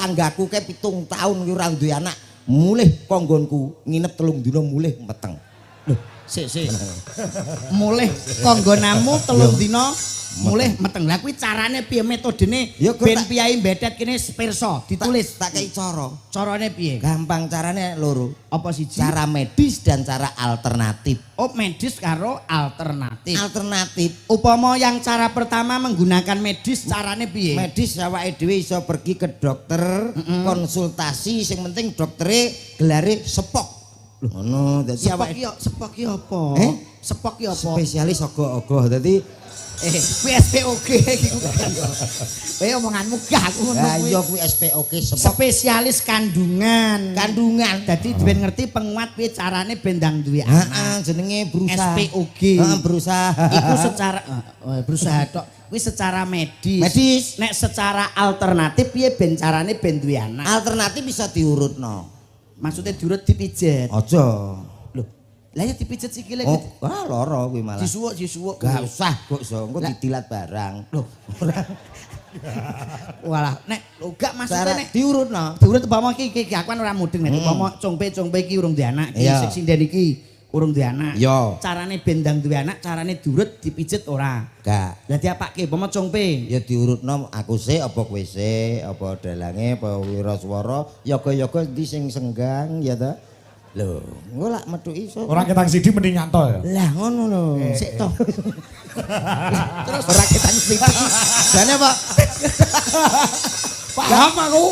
Tanggaku ke 7 tahun ki ora duwe anak. Mulih konggonku nginep 3 dina, mulih meteng. Lho, sik sik. Mulih konggonamu 3 dina mulih meteng. Lah, kuwi carane piye, metodene Ya, kok ben priyayi mbedet kene pirsa, ditulis. Tak kei cara. Carane piye? Gampang, carane loro. Apa siji? Cara medis dan cara alternatif. Oh, medis karo alternatif. Alternatif. Upama yang cara pertama menggunakan medis, carane piye? Medis awake dhewe iso pergi ke dokter, konsultasi, sing penting doktere gelare sepok. Ngono, dadi Sepok awake ki sepok ki apa? Eh? Sepok ki apa? Spesialis ogoh-ogoh. Dadi Eh, kuwi SPOG iki ku. Kowe omonganmu gak aku ngono lah kuwi. Iya, kuwi SPOG, sepok. Spesialis kandungan. Kandungan. Dadi ben ngerti penguat piye carane ben ndang duwe anak. Heeh, jenenge berusaha. SPOG. Heeh, berusaha. Iku secara oh, berusaha tok. Kuwi secara medis. Medis. Nek secara alternatif piye ben carane ben duwe anak? Alternatif bisa diurutno. Maksudnya diurut, dipijet? Aja. Lho, lah ya dipijet sikile. Oh, wah, lara kuwi malah. Disuwuk, disuwuk. Gak usah kok iso, engko Lah. didilat barang. Loh. Walah, nek lho gak maksudnya Cara nek diurutno. Diurut umpama iki iki aku kan ora mudeng, nek umpama congpe-congpe iki urung duwe anak, iki sing sinden iki urung duwe anak. Carane ben ndang duwe anak, carane diurut, dipijet ora? Gak. Lah, diapake umpama congpe? Ya diurutno, aku sik apa kowe sik, apa dalange apa wiraswara, yoga-yoga endi sing senggang ya ta? Lho, engko lak metu iso. Ora ketang sidi mending nyanto ya. Lah, ngono lho. Sik to. Terus ora ketang sidi. Jane apa? Paham aku.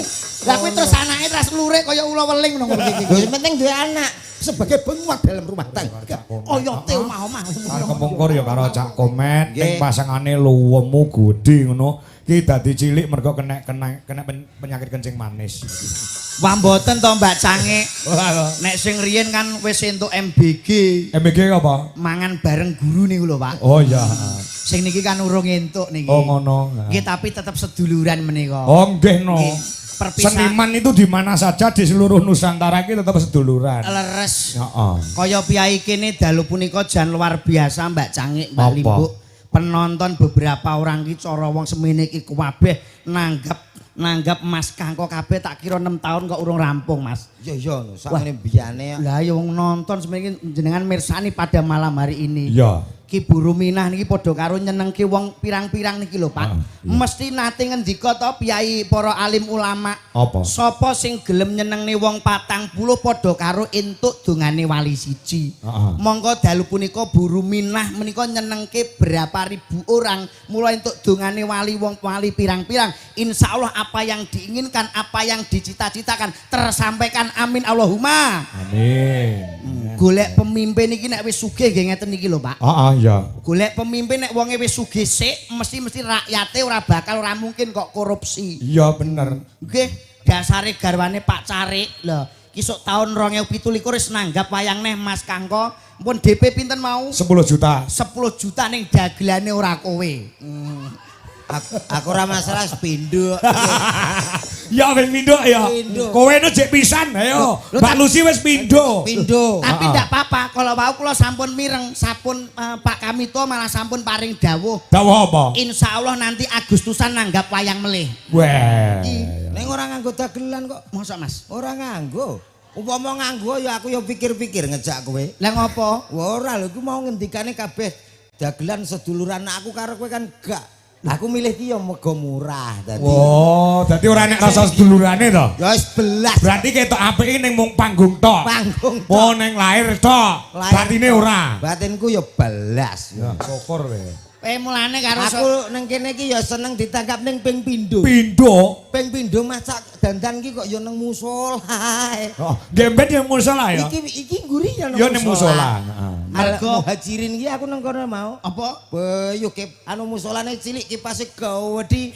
Lah, kuwi terus anake terus lurik kaya ula weling ngono iki. Lho, sing penting duwe anak sebagai penguat dalam rumah tangga. Oyote omah-omah. Karo kepungkur ya karo Cak Komet Nggih. ning pasangane luwemu gedhe ngono. Ki dadi cilik mergo kena kena kena penyakit kencing manis. Wah, mboten to, Mbak Cange. Nek sing riyen kan wis entuk MBG. MBG apa? Mangan bareng guru niku lho, Pak. Oh iya. Sing niki kan urung entuk niki. Oh, ngono. Nggih, tapi tetep seduluran menika. Oh nggih no. Nggih. Seniman itu di mana saja di seluruh Nusantara iki tetap seduluran. Leres. Heeh. Kaya piyai kene dalu punika jan luar biasa, Mbak Cangik, Mbak Apa? Limbuk. Penonton beberapa orang ki cara wong semene iki kabeh nanggap nanggap Mas Kangko kabeh, tak kira 6 tahun kok urung rampung, Mas. Iya iya, sakmene biyane. Lah ya, wong nonton semene iki jenengan mirsani pada malam hari ini. Iya. Ki Bu Ruminah niki padha karo nyenengke wong pirang-pirang niki lho, Pak. Ah, iya. Mesti nate ngendika to piyai para alim ulama. Apa? Sapa sing gelem nyenengne wong 40 padha karo entuk dongane wali siji. Heeh. Mongko dalu punika Bu Ruminah menika nyenengke berapa ribu orang, mulai entuk dongane wali wong wali pirang-pirang. Insyaallah apa yang diinginkan, apa yang dicita-citakan tersampaikan. Amin Allahumma. Amin. Golek pemimpin iki nek wis sugih nggih ngeten iki lho, Pak. Heeh, iya. Golek pemimpin nek wonge wis sugih sik, mesti-mesti rakyate ora bakal, ora mungkin kok korupsi. Iya bener. Nggih, dasare garwane Pak Carik. Lho, kisuk tahun 2017 wis nanggap wayang neh Mas Kangko. Pun DP pinten mau? 10 juta. 10 juta ning dagelane ora kowe. Aku ora masalah, pindho. Ya wis pindho ya. Pindho. Kowe nu jek pisan, ayo. Lho, Mbak Lucy wis pindho. Pindho. Tapi Ah, ah. ndak apa-apa, kalau wau kula sampun mireng, sampun Pak Kamito malah sampun paring dawuh. Dawuh apa? Insya Allah nanti Agustusan nanggap wayang melih. Weh. Ning ora nganggo dagelan kok. Mosok, Mas? Ora nganggo. Upama nganggo ya aku ya pikir-pikir ngejak kowe. Lah, ngopo? Wah, ora lho, iku mau ngendikane kabeh dagelan seduluran, aku karo kowe kan gak. Aku milih ki ya mega murah dadi. Oh, dadi ora nek rasa sedulurane to. Ya wis belas. Berarti ketok apik iki ning mung panggung tok. Panggung tok. Oh, ning lahir tok. Lahir Batine tok. ora. Batinku ya belas. Ya, syukur kowe. Eh, mulane karo Aku nang kene iki ya seneng ditangkap ning ping pindho. Pindho. Ping pindho masak dandan ki kok ya nang musola. Oh, gemben yang musola ya. Iki iki ngguri ya nang Ya ning musola. Heeh. Mergo- Muhajirin ki aku nang kono mau. Apa? Beyo kip anu musolane cilik, kipase gawedi.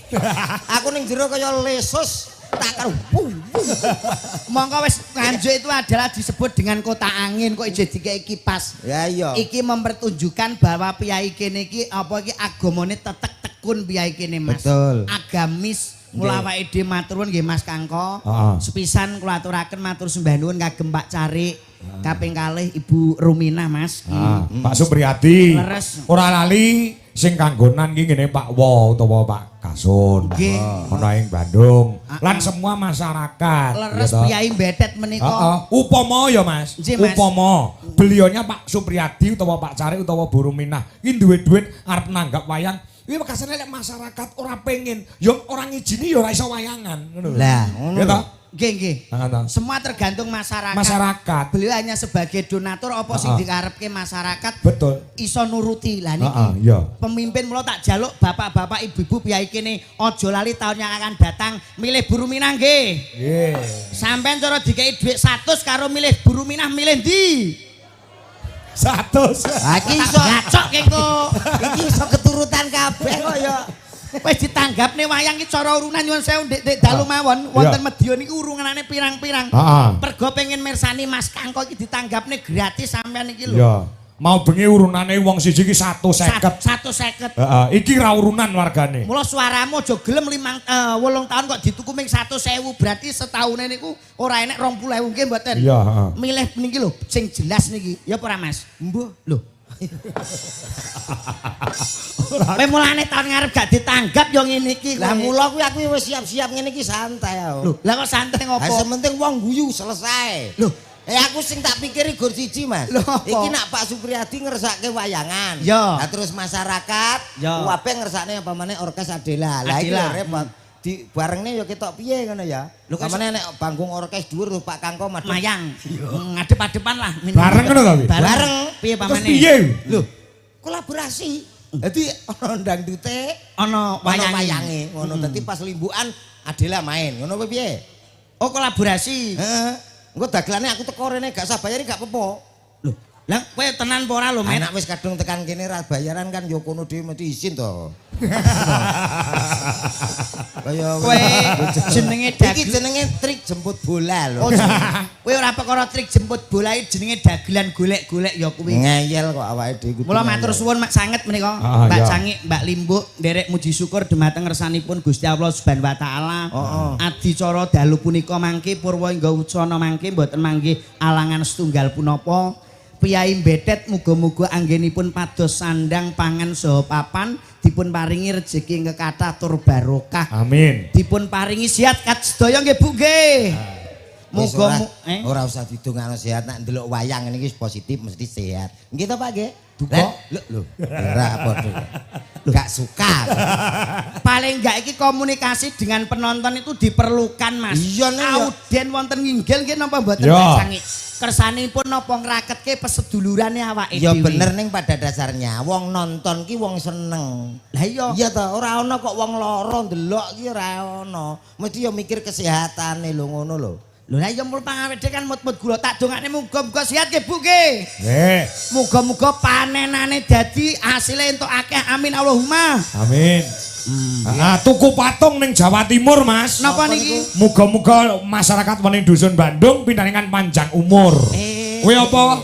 Aku ning jero kaya lesus tak karo wuh, wuh. Mongko wis Nganjuk itu adalah disebut dengan kota angin kok ije dikei kipas. Ya iya. Iki mempertunjukkan bahwa piyai kene iki apa iki agamane tetek tekun piyai kene, Mas. Betul. Agamis. Mula awake dhewe matur nuwun nggih, Mas Kangko. Heeh. Sepisan kula aturaken matur sembah nuwun kagem Pak Carik. Kaping kalih Ibu Ruminah, Mas. Ah, Pak Supriyadi. Leres. Ora lali sing kanggonan ki ngene Pak Wo utawa Pak Pak Kasun. Nggih. Ana ing Bandung. Lan semua masyarakat. Leres ya toh. priyayi Betet menika. Heeh. Upama ya Mas, Nggih, Mas. upama beliaunya Pak Supriyadi utawa Pak Carik utawa Bu Ruminah iki duwe duit arep nanggap wayang, iki wekasane lek masyarakat ora pengen, ya ora ngijini ya ora iso wayangan, ngono lho. Lah, ngono Ya lho. toh? Nggih, nggih. Heeh toh. Semua tergantung masyarakat. Masyarakat. Beliau hanya sebagai donatur apa sing dikarepke masyarakat Betul. iso nuruti. Lah niki. Heeh, iya. Pemimpin mula tak jaluk bapak-bapak, ibu-ibu piyai kene aja lali tahun yang akan datang milih Bu Ruminah nggih. Nggih. Sampeyan cara dikei dhuwit 100 karo milih Bu Ruminah milih ndi? 100. Ha iki iso Gacok kengko. iki iso keturutan kabeh kok ya. Wis ditanggapne wayang iki cara urunan nyuwun sewu ndek dalu mawon wonten Medion iki urunane pirang-pirang. Heeh. Pergo pengen mirsani Mas Kangko iki ditanggapne gratis sampean iki lho. Iya. Mau bengi urunane wong siji iki 150. 150. Heeh, iki ra urunan wargane. Mula suaramu aja gelem 8 tahun kok dituku ming 100.000 berarti setahune niku ora enek 20.000 nggih mboten. Iya, heeh. Milih niki lho sing jelas niki. Ya apa ora Mas? Mbuh. Lho. Kowe mulane tahun ngarep gak ditanggap yo ngene iki. Lah mula kuwi aku wis siap-siap ngene iki santai aku. Lho, lah kok santai Lah ngopo? sing penting wong guyu selesai. Lho. Aku sing tak pikiri gur siji, Mas. Lho, apa? Iki nak Pak Supriyadi ngersake wayangan. Ya. Lah terus masyarakat Ya. kabeh ngersakne apa maneh orkes Adela. Lah iki Adela. lho repot. Di barengne ya ketok piye ngono ya. Lho, kok Pamane nek panggung orkes dhuwur lho Pak Kangko madhep. Mayang. Ngadep-adepan lah. Minimal. Bareng ngono ta, Wi? Bareng. Piye Terus pamane? piye? Lho, kolaborasi. Dadi ana dangdute, Ana ana wayange. wayange ngono. Dadi pas limbukan Adela main. Ngono apa piye? Oh, kolaborasi. Heeh. Engko dagelane aku teko rene gak usah bayar gak apa-apa. Lho, lah kowe tenan apa ora lho, Men? Anak wis kadung tekan kene ra bayaran kan yo kono dhewe mesti izin to. Kaya Kowe jenenge iki dagelan. jenenge trik jemput bola lho. Oh, kowe ora perkara trik jemput bola iki jenenge dagelan golek-golek ya kuwi. Ngeyel kok awake dhewe kudu. Mula matur suwun mak sanget menika Mbak Cangik, Mbak Limbuk nderek muji syukur dumateng ngersanipun Gusti Allah Subhanahu wa taala. Heeh. Adicara dalu punika mangke purwa hingga wucana mangke mboten manggih alangan setunggal punapa. Piyai Betet muga-muga anggenipun pados sandang pangan saha papan dipun paringi rejeki ingkang kathah tur barokah. Amin. Dipun paringi sehat kat sedaya nggih Bu nggih. Wis Muga ora usah didongakno sehat nek ndelok wayang ngene iki positif mesti sehat. Nggih to Pak nggih? Duka? Lho lho, ora padha. Gak suka. Paling enggak iki komunikasi dengan penonton itu diperlukan Mas. Iya, nih, ya. Audien wonten nginggil nggih napa mboten Ya. Pak Cangik? Kersanipun napa ngraketke pesedulurane awake Ya dhewe. bener ning pada dasarnya wong nonton ki wong seneng. Lah iya. Iya ta, ora ana kok wong lara ndelok ki ora ana. Mesti ya mikir kesehatane lho ngono lho. Lho lah iya mul pangawet kan mut-mut gula tak dongakne muga-muga sehat nggih Bu nggih. Nggih. Muga-muga panenane dadi asile entuk akeh amin Allahumma. Amin. Ah, tuku patung ning Jawa Timur, Mas. Napa niki? Muga-muga masyarakat wening dusun Bandung pinaringan panjang umur. Kowe apa?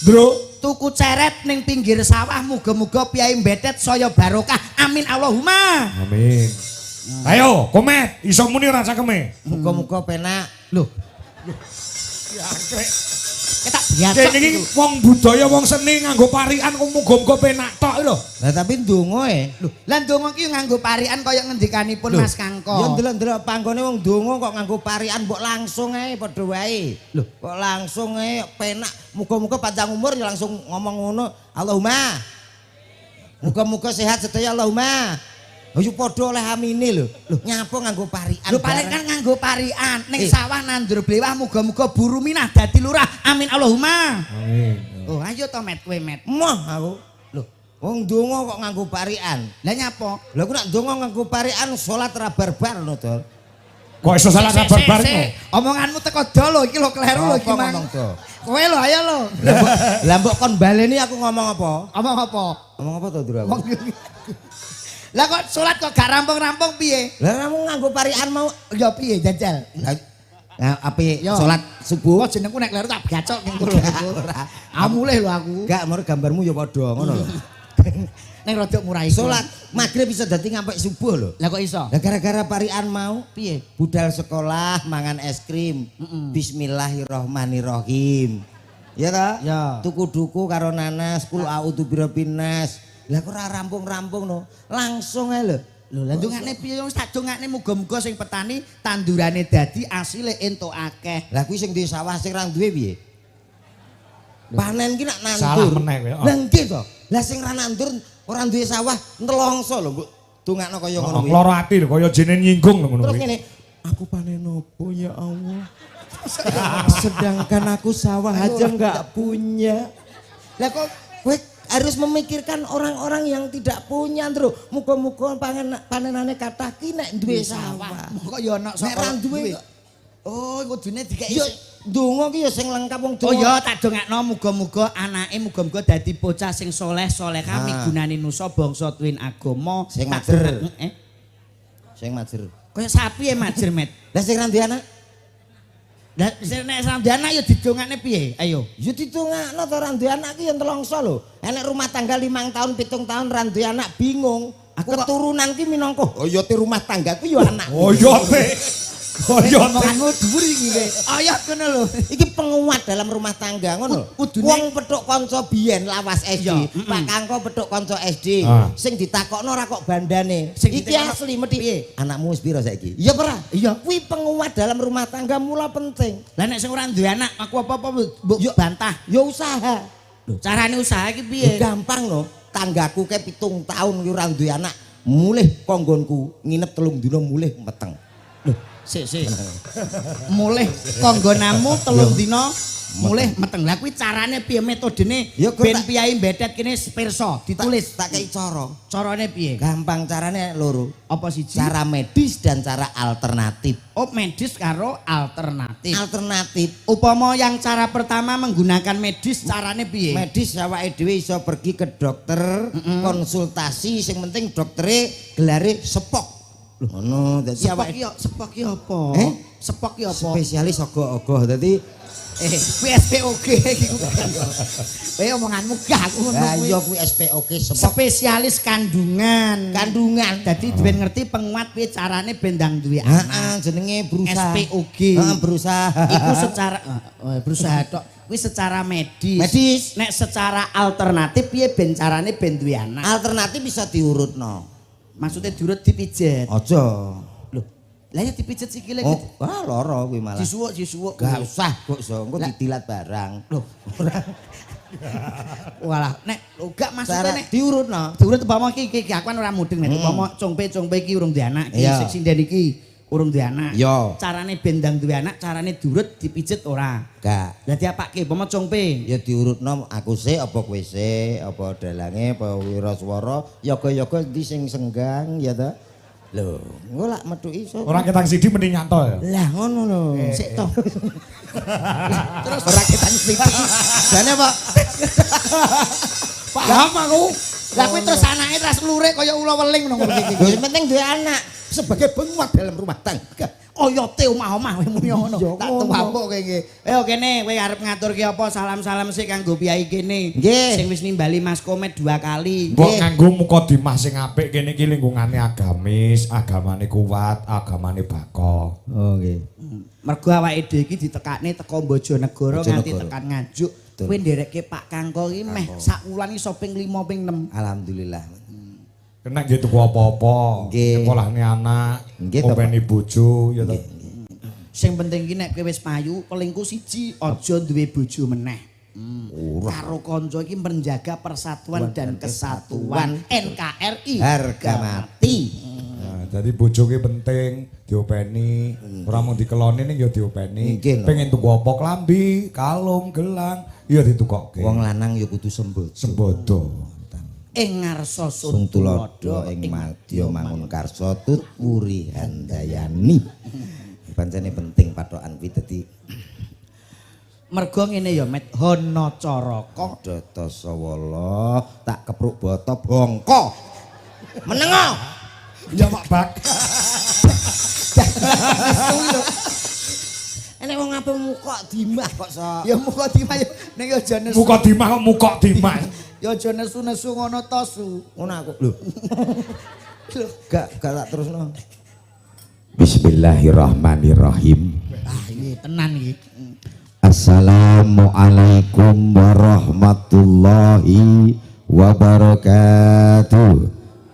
Ndro, Tuku ceret ning pinggir sawah muga-muga piyai Betet saya barokah amin Allahumma. Amin. Ayo, komet, iso muni ora cangkeme. Muga-muga penak. Lho, ketak biasa. Kene iki wong budaya wong seni nganggo parikan kok muga-muga penak tok lho. Lah tapi ndonga e. Lho, lah ndonga ki nganggo parikan kaya ngendikanipun Mas Kangko. Ya ndelok-ndelok panggone wong ndonga kok nganggo parikan mbok langsung ae padha wae. Lho. Kok langsung ae penak. Muga-muga panjang umur ya langsung ngomong ngono. Allahumma. Muga-muga sehat sedaya Allahumma. Ayo padha oleh amine lho. Lho nyapa nganggo parikan. Lho paling kan nganggo parikan ning Eh. sawah nandur blewah muga-muga Bu Ruminah dadi lurah. Amin Allahumma. Amin. Oh, ayo to Met kowe Met. Moh aku. Lho, Wong ndonga kok nganggo parikan. lah nyapa? Lha aku nak ndonga nganggo parikan salat ra barbar lho, Dol. Kok iso salah Sik, sik, kabar sik. Omonganmu teko do lho iki lho kleru lho iki Apa Mang. ngomong do? Kowe lho ayo lho. Lah mbok kon baleni aku ngomong apa? Omong apa? Ngomong apa to, Dro? aku? Omong. Lah kok salat kok gak rampung-rampung piye? Lah kamu nganggo parikan mau Ya piye jajal? Lah nah, ape Yo. salat subuh? Kok jenengku nek kleru tak gacok ning kono. Ora. Amulih lho aku. Enggak, mer gambarmu ya padha ngono lho. Ning rada murah iku. Salat maghrib bisa dadi ngampe subuh lho. Lah kok iso? Lah gara-gara parikan mau Piye? budal sekolah mangan es krim. Bismillahirrahmanirrahim. Ya ta? Ya. Tuku duku karo nanas, kul a'udzu birabbinas. Lah kok ora rampung-rampung no. Langsung ae lho. Lho, lah ndongakne piye, wis tak dongakne muga-muga sing petani tandurane dadi, asile entuk akeh. Lah kuwi sing duwe sawah, sing ra duwe piye? Panen ki nak Salah nandur. Meneh kowe, oh. Lah nggih to. Lah sing ra nandur, ora duwe sawah, nelongso lho mbok dongakno kaya ngono kuwi. Lara ati lho, kaya jene nyinggung lho ngono Terus kuwi. ngene, aku panen opo ya Allah? Sedangkan aku sawah aja nggak punya. Lah kok Kowe harus memikirkan orang-orang yang tidak punya, Ndro. Muga-muga panenane kathah ki nek duwe sawah. Kok ya ana Nek ra duwe kok Oh, kudune dikeki. Ya ndonga ki ya sing lengkap wong Oh donga. ya, tak dongakno muga-muga anake muga-muga dadi bocah sing soleh solehah, migunani nusa bangsa tuwin agama. Sing Tak majer. Eh? Sing majer. Kaya sapi e majer, Met. Lah sing ra duwe anak? Lah sing nek ra duwe anak ya didongakne piye? Ayo. Ya didongakno to, ra duwe anak ki ya nelongso lho. Enek rumah tangga 5 tahun, 7 tahun ra duwe anak bingung. Aku kok- Keturunan ki minangka oyote rumah tangga ku ya anak. Oyote. Oyote. Omonganmu dhuwur iki kowe. Oyot ngono lho. Iki penguat dalam rumah tangga ngono. Wong petuk kanca biyen lawas SD, Iya. Pak Kangko petuk kanca SD, sing ditakokno ora kok bandane. Sing Iki ditakokno asli mesti. Piye? Anakmu wis pira saiki? Iya ora? Iya. Kuwi penguat dalam rumah tangga, mula penting. Lah nek sing ora duwe anak, aku apa-apa mbok Yo. bantah. Ya usaha. Lho, carane usaha iki Ya piye? gampang no. Tanggaku ke 7 tahun ki ora duwe anak. Mulih konggonku nginep 3 dina, mulih meteng. Lho, sik sik. Mulih konggonamu 3 dina mulih meteng. Lah kuwi carane piye, metodene? Ya, kok Ben tak- piyai bedet kene pirsa, ditulis. Tak kei cara. Carane piye? Gampang, carane loro. Apa siji? Cara medis dan cara alternatif. Oh, medis karo alternatif. Alternatif. Upama yang cara pertama menggunakan medis, carane piye? Medis awake dhewe iso pergi ke dokter, konsultasi, sing penting doktere gelare sepok. Ngono, dadi Sepok awake ki sepok ki apa? Eh? Sepok ki apa? Spesialis ogoh-ogoh. Dadi Eh, kuwi SPOG iki. Kowe omonganmu gak aku ngono lah kuwi. iya kuwi SPOG, sepok. Spesialis kandungan. Kandungan. Dadi ben ngerti penguat piye carane ben ndang duwe anak. Heeh, jenenge berusaha. SPOG. Heeh, berusaha. Iku secara oh, berusaha tok. Kuwi secara medis. Medis. Nek secara alternatif piye ben carane ben duwe anak? Alternatif bisa diurutno. Maksudnya diurut, dipijet. Aja. Loh, lah ya dipijet sikile. Oh, wah lara kuwi malah. Disuwuk, disuwuk. Gak usah kok iso, engko Lah. didilat barang. Loh. Walah, nek lho gak maksudnya Cara nek diurutno. Diurut umpama iki iki aku kan ora mudeng, nek umpama congpe-congpe iki urung duwe anak, iki sing sinden iki urung duwe anak. Iya. Carane ben ndang duwe anak, carane diurut dipijet ora? Gak. Lah diapake umpama congpe? Ya diurutno aku sik apa kowe sik, apa dalange apa wiraswara, yoga-yoga endi sing senggang ya ta? Lho, engko lak metu iso. Ora ketang sidi mending nyanto ya. Lah ngono lho. Sik to. Terus ora ketang sidi. Jane Pak. Paham aku. Lah kuwi terus anake terus lurik kaya ula weling ngono iki. Lho sing penting duwe anak sebagai penguat dalam rumah tangga. Oyote omah-omah kowe muni ngono. Iya, Tak ngono. tuwapuk kowe iki. Ayo kene kowe arep ngaturke apa, salam-salam sik kanggo piyai kene. Nggih. Sing wis nimbali Mas Komet dua kali. Mbok nganggo mukadimah sing apik, kene iki lingkungane agamis, agamane kuat, agamane bako. Oh nggih. Mergo awake dhewe iki ditekakne teko Bojonegoro nganti Bojonegoro. tekan Nganjuk. Betul. Kowe nderekke Pak Kangko iki meh sak wulan iso ping 5 ping 6. Alhamdulillah. Kena nggih tuku apa-apa, Nggih. nyekolahne anak, Nggih, to, openi bojo ya to. Sing penting ki nek kowe wis payu, pelingku siji, aja duwe bojo meneh. Ora. Karo kanca iki menjaga persatuan dan kesatuan NKRI. Harga mati. Nah, jadi bojo ki penting diopeni, ora mung dikeloni ning ya diopeni. Nggih, lho. Pengen tuku apa, klambi, kalung, gelang, ya ditukokke. Wong lanang ya kudu sembodo. Sembodo. Ing ngarsa Sung tulodo ing madya mangun karsa tut wuri handayani. Pancene penting patokan kuwi dadi Mergo ngene ya, Met, Hana Caraka. Data sawala tak kepruk bata bongko. Menengo. Ya Pak Bak. Enek wong ape mukok dimah kok so. Ya muka dimah ya ning aja nesu. Mukadimah kok mukok dimah. Ya aja nesu-nesu ngono to, Su. Ngono aku. Lho, Lho, gak tak terusno. Bismillahirrahmanirrahim. Ah iki tenan iki. Assalamualaikum warahmatullahi wabarakatuh.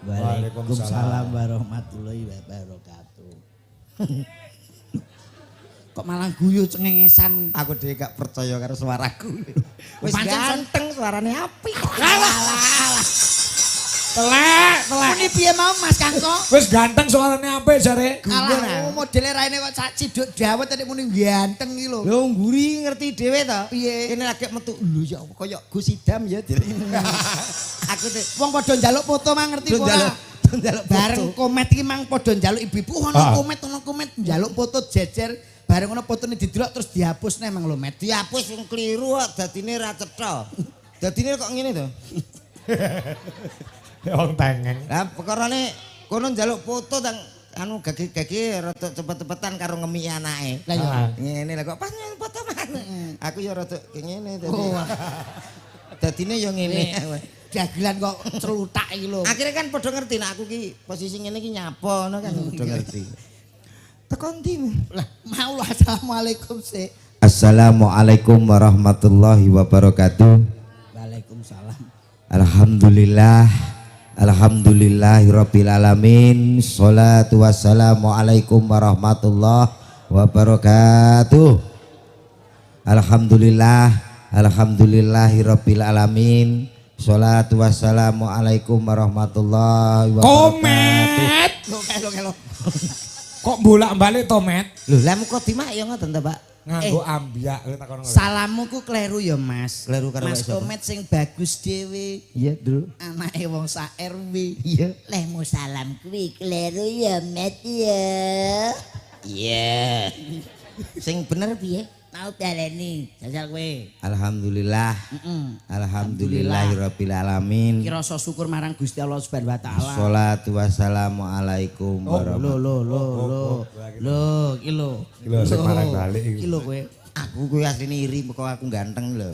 Waalaikumsalam. Waalaikumsalam warahmatullahi wabarakatuh. Kok malah guyu cengengesan? Aku dhewe gak percaya karo suaraku. Wis Pancen, ganteng, suarane apik. Alah. Telek, telek. Muni piye mau, Mas Kangko? Wis ganteng, suarane apik jare. Alah, modele raine kok sak ciduk dawet nek muni ganteng iki lho. Lho, ngguri ngerti dhewe to. Piye? Kene lagi metu lho, ya Allah, kaya Gus Idam ya jere. Aku te Wong padha njaluk foto mang ngerti do apa ora? njaluk, do njaluk Bareng foto. Komet iki mang padha njaluk ibu-ibu ono komet, ono komet, njaluk foto jejer bareng ono fotone didelok terus dihapus neh mang lho, Met. Dihapus wong kliru kok dadine ra cetha. Dadine kok ngene to. Wong tengeng. Lah, perkarane kono njaluk foto tang anu gage-gage rada cepet-cepetan karo ngemiki anake. Lah iya. Ngene lah kok pas nyen foto man. Aku ya rada ngene dadi. Oh. Dadine ya ngene. Dagelan kok celutak iki lho. Akhirnya kan padha ngerti nek aku ki posisi ngene ki nyapa ngono kan padha ngerti. Teko ndi? Lah, mau lho, assalamualaikum sik. Assalamualaikum warahmatullahi wabarakatuh. Waalaikumsalam. Alhamdulillah, alhamdulillahirabbil alamin. Salatu wassalamu alaikum warahmatullahi wabarakatuh. Alhamdulillah, alhamdulillahirabbil alamin. Salatu wassalamu alaikum warahmatullahi wabarakatuh. Komet. Lho, kelo kelo. Kok bolak-balik to, Met? Lho, lah mukadimah ya ngoten to, Pak? Nganggo ambiak kowe takon ngono. Salammu ku kleru ya, Mas. Kleru karo Mas wae sapa? Komet sing bagus dhewe. Iya, Dru. Anake wong sak RW. Iya. Lehmu salam kuwi kleru ya, Met, ya. Iya. Sing bener piye? Mau baleni jajal kowe. Alhamdulillah. Alhamdulillahirabbil alamin. Ki rasa syukur marang Gusti Allah Subhanahu wa taala. Salatu wassalamu alaikum Oh, lho warahmatullahi lho lho lho. Lho, iki lho. Iki lho, sing marang balik iki. Iki lho kowe. Aku kuwi asline iri kok aku ganteng lho.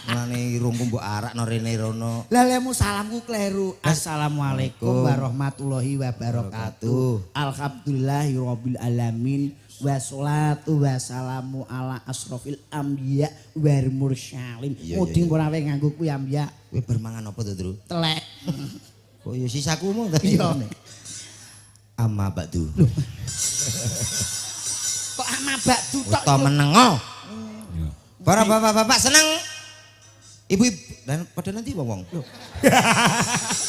Mulane irungku mbok arakno rene rono. Lah, lehmu salamku kleru. Assalamualaikum warahmatullahi wabarakatuh. Alhamdulillahirabbil alamin. Wassalatu wassalamu ala asrofil anbiya wal mursalin. Muding ora wae nganggo kuwi ambiya. Kowe bar mangan apa to, Dru? Telek. Kok ya sisaku mu tadi. Iya. Amma ba'du. Kok ama bakdu tok. Uta menengo. Para bapak-bapak seneng. Ibu-ibu dan pada nanti wong-wong.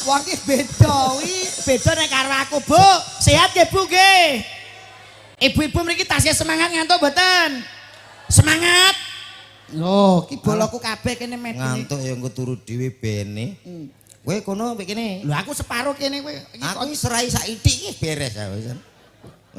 Wong iki beda wi, beda nek karo aku, Bu. Sehat nggih, Bu nggih? Ibu-ibu mriki tasih semangat ngantuk mboten? Semangat. Lho, ki boloku kabeh kene medune. Ngantuk ya engko turu dhewe bene. Kowe kono mek kene. Lho, aku separo kene kowe. Iki Aku iki serai sak ithik iki beres aku.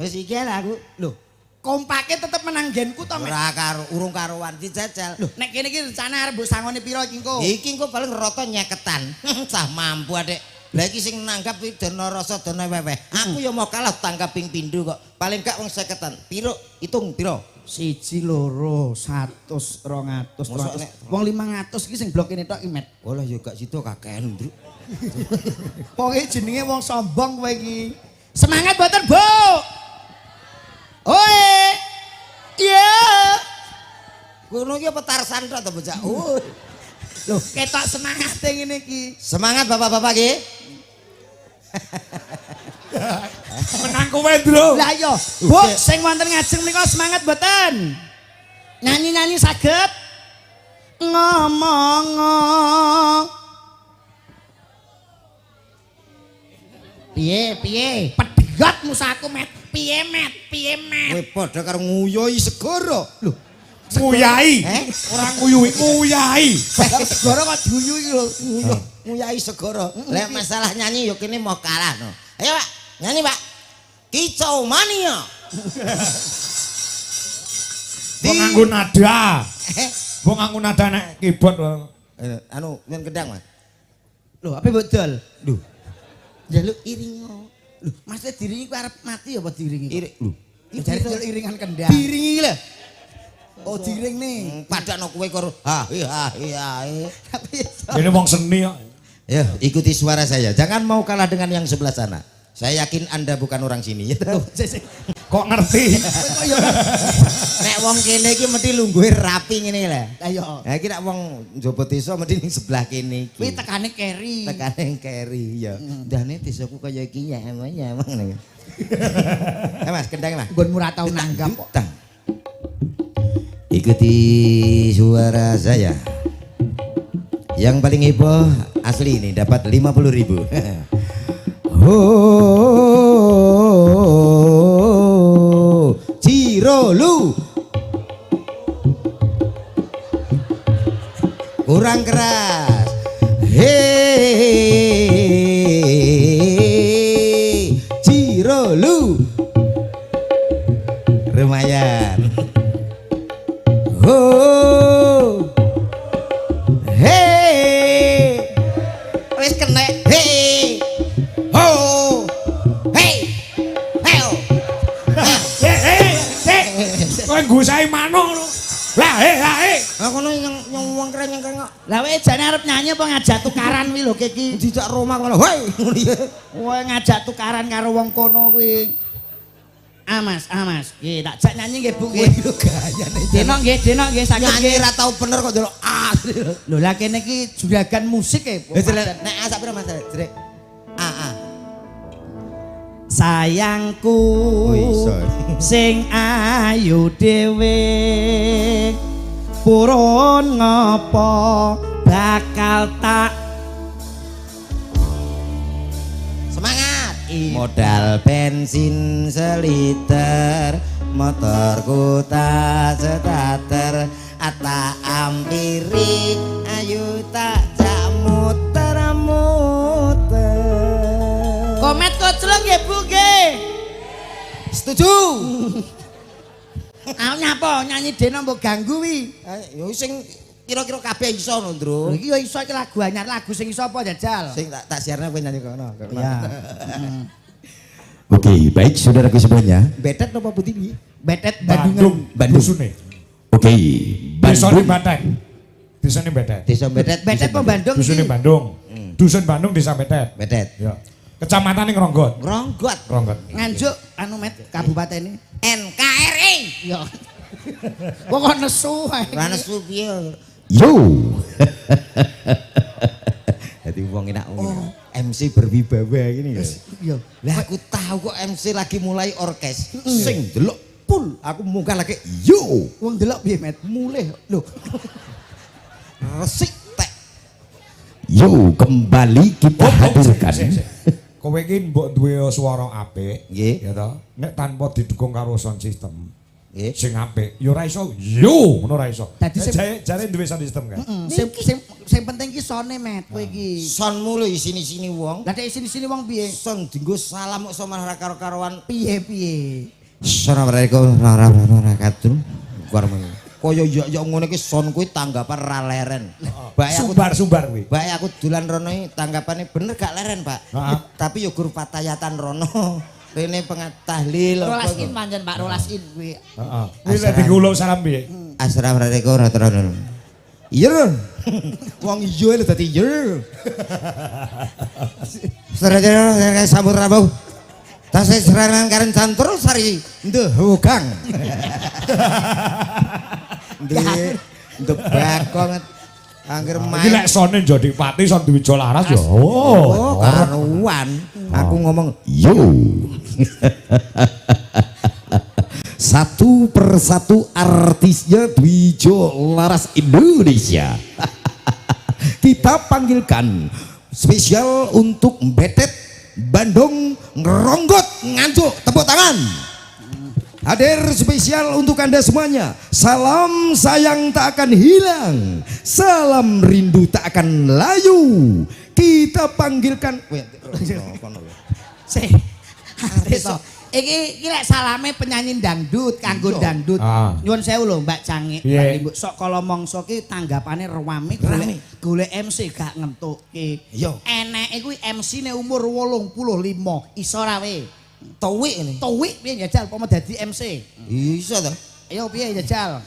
Wis iki lah aku. Lho, kompake tetep menang genku to, Met? Ora karo urung karuan dijajal. Lho, nek kene iki rencana arep mbok sangone pira iki engko? Iki engko paling rata nyeketan. Sah mampu, Adik. Lah, iki sing nanggap iki dana rasa dana weweh. Aku ya mau kalah tanggap ping pindho kok. Paling gak wong seketan. Piro? Hitung piro? Siji, loro, 100, 200, Mosok 300. nek- Wong 500 iki sing blok kene tok iki, Met. Walah ya gak sido kakean, Ndruk. Pokoke jenenge wong sombong kowe iki. Semangat mboten, Bu? Oi. Iya. Kono iki apa Tarsan tok to, bocah? Oh. Lho, ketok semangate ngene iki. Semangat bapak-bapak nggih. Menang kowe, Ndro. Lah iya, Bu, sing wonten ngajeng menika semangat mboten? Nyanyi-nyanyi saged? Ngomong. Piye, piye? Pedhot musaku, Met. Piye, Met? Piye, Met? Kowe padha karo nguyuhi segara. Lho, Nguyai. Eh? Ora nguyuhi, nguyai. Segara kok diuyu iki lho. Nguyuh, nguyahi segara. Lek masalah nyanyi ya kene mau kalah no. Ayo, Pak, nyanyi, Pak. Kicau mania. Kok nganggo nada. Eh, Kok nganggo nada nek keyboard. Anu, nyun kendang, Mas. Lho, apa mbok dol? Lho. Njaluk iringo. Lho, maksudnya diringi ku arep mati apa diringi? Iring. Lho. Lho, jare dol iringan kendang. Diringi iki lho. Oh, diring nih. Padakno kowe karo ha hi ha hi ha. Hi. Tapi iso. Ini wong seni kok. Ya, ikuti suara saya. Jangan mau kalah dengan yang sebelah sana. Saya yakin Anda bukan orang sini. Ya. Loh, sik, sik. Kok ngerti? Kowe kok ya Nek Nek wong kene iki mesti lungguhe rapi ngene lho. Ayo. Ha iki nek wong njaba desa mesti ning sebelah kene iki. Kuwi tekane keri. Tekane keri ya. Ndane desaku kaya iki ya emang ya emang ngene. Eh Mas, kendang Mas. Nggonmu ora tau nanggap kok. Tang. Ikuti suara saya. Yang paling heboh asli ini dapat 50.000. Oh, Cirolu. Kurang keras. Hei, Cirolu. Lumayan. Oh. Hei. Wis kena. Hei. Ho. Hei. Heo. Kowe nggusahi manuk ngono. Lah eh lah eh. Lah kono yang wong keren yang keren kok. Lah kowe jane arep nyanyi apa ngajak tukaran kuwi lho iki? Dijak Roma kono. Hei. Ngono ya. Kowe ngajak tukaran karo wong kono kuwi. Ah Mas, ah Mas. Nggih, tak jak nyanyi nggih Bu nggih. Lho gayane. Denok nggih, denok nggih saged Nyanyi nggih. ra tau bener kok ndelok ah. Lho lah kene iki juragan musik e. Wis nek A sak pira Mas? Jrek. A A. Sayangku Oh, iso. sing ayu dhewe purun ngopo bakal tak Semangat. Modal bensin seliter, motorku tak setater, ata ampiri, ayu tak jak muter-muter. Komet koclok nggih Bu nggih. Setuju. Aku nyapa nyanyi dene mbok ganggu wi. Ya sing kira-kira kabeh iso no, Ndro. Lho iki ya iso iki lagu anyar, lagu sing iso apa jajal? Sing tak siarne kowe nyanyi kono. Iya. Oke, baik saudaraku semuanya. Betet napa putih iki? Betet Bandungan. Bandung, Bandung. Dusune. Oke, Desane Bandung. Batek. Desane Betet. Desa Betet. Betet apa Bandung Dusune iki? Bandung. Dusun Bandung Desa Betet. Betet. Ya. Kecamatan Ngronggot. Ngronggot. Ngronggot. Nganjuk anu met kabupatene. NKRI. Ya. Wong kok nesu ae. Ora nesu piye. Yo. Dadi wong enak wong. MC berwibawa gini ya. Iya. Lah aku tahu kok MC lagi mulai orkes. Sing delok pul, aku munggah lagi Yo. Wong delok piye met? mulih lho. Resik tek. Yo, kembali kita hadirkan. Sik, sik. Kowe iki mbok duwe swara apik, Nggih. ya toh. Nek tanpa didukung karo sound system Nggih. sing apik, ya ora iso. Yo, ngono ora iso. Dadi sing- Jare duwe sound system kan. Sing sing sing penting ki sone met kowe iki. Sonmu lho isini-sini wong. Lah nek sini-sini wong piye? Son dinggo salam kok sama ora karo-karoan. Piye piye? Assalamualaikum warahmatullahi wabarakatuh. Kaya ya ngono iki son kuwi tanggapan ra leren. Bae aku Sumbar-sumbar kuwi. Bae aku dolan rono iki tanggapane bener gak leren, Pak. Heeh. Tapi ya gur patayatan rono. Rene pengat tahlil apa. 12 in pancen Pak, 12 in kuwi. Heeh. Kuwi lek digulung salam piye? Assalamualaikum warahmatullahi wabarakatuh. Iya. Wong iya lho dadi iya. Saudara-saudara sambut rabu. Tasih serangan karen cantur sari ndeh hogang. Ndeh ndeh bakong angger Iki main. lek sone jadi pati son Dwijo Laras ya. Oh, Oh, karuan. Aku ngomong Yo. Satu persatu artisnya Dwijo Laras Indonesia. Kita panggilkan spesial untuk Betet Bandung Ngeronggot Nganjuk. Tepuk tangan. Hadir spesial untuk Anda semuanya. Salam sayang tak akan hilang. Salam rindu tak akan layu. Kita panggilkan. Sik. Artis. Iki iki lek salame penyanyi dangdut kanggo dangdut. Ah. Nyuwun sewu lho Mbak Cangik, Piye? Mbak Limbuk. Sok kala mangsa ki tanggapane rame golek golek MC gak ngentukke. Iya. Eneke kuwi MC-ne umur 85. Iso ra we? Tuwik ini. Tuwik piye njajal pomo dadi MC? Iso to. Ayo piye njajal?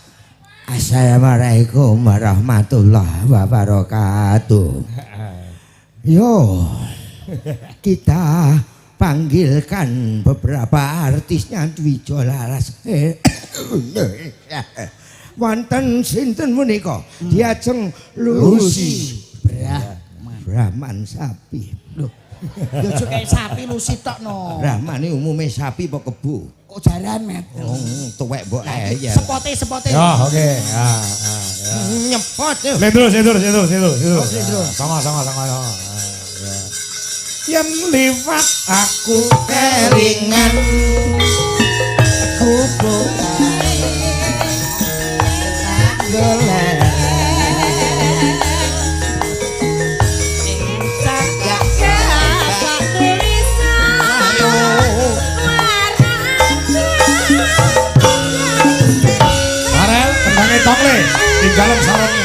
Assalamualaikum warahmatullahi wabarakatuh. Yo, kita panggilkan beberapa artisnya Dwijo Laras. Wonten sinten menika? Diajeng Lucy. Brahman. Brahman sapi. Lho. Ya aja kayak sapi Lucy tok no. Brahman ini umume sapi apa kebo? Oh jaran, Met. Oh, tuwek mbok eyel. Sepote, sepote. Ya, oke. Ya, ya, ya. Nyepot. Lendro, sendro, sendro, sendro, sendro. Slendro. Sama, sama, sama, sama. Ya. Yen liwat aku Kelingan Gubuk golek. Farel, kendange tong le, tinggalem sarone.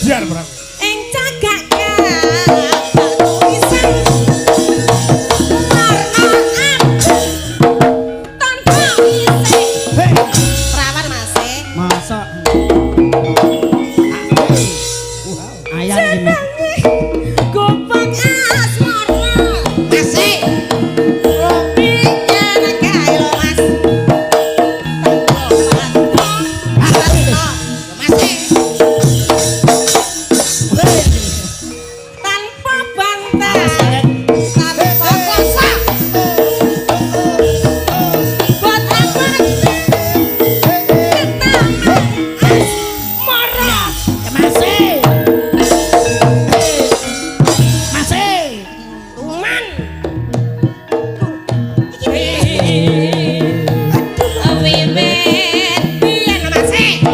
Biar berangkat. Masa ayam iki, Met.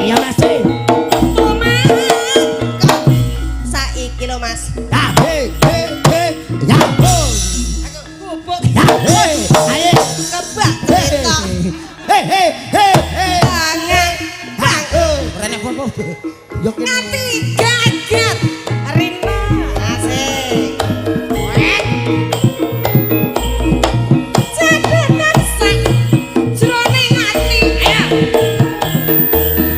Iya, Mas. Saiki lho Mas. Ya, he, he, he. Ya, ho. Gubuk Ya, he. Ayo. kebak cerita. He, he, he, he. Tangan bang Ora nek apa-apa. Yo kene. nganti gagat rina asik. Catatan sak jroning ati. Ayo.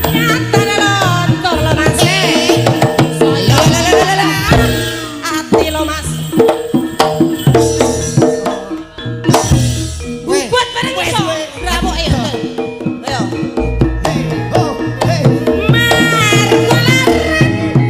Nyatane lontor lho Mas. Saya ati lho Mas. Buat bareng iso. Bravo ayo. Ayo. Ho, he. Margo leren.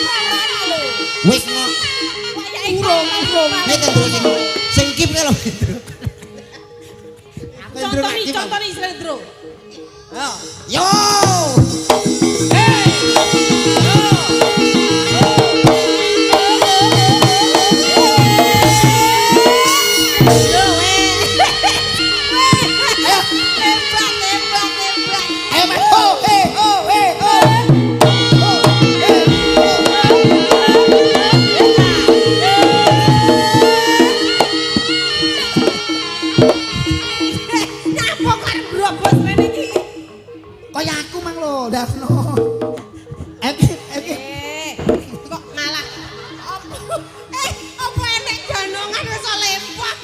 lho. Wis no. Urung, urung. Nek Ndro sing sing kim lho. Contoni, contoni slendro. Yo. Lho, weh. Hebat, hebat, hebat. Ayo Mas. Ho he ho he ho. Ho he ho. Nyapa kok arep grobos rene iki? Kaya aku mang lho, Darno. Oke, oke. Kok malah opo? Opo enek ganongan wis lempah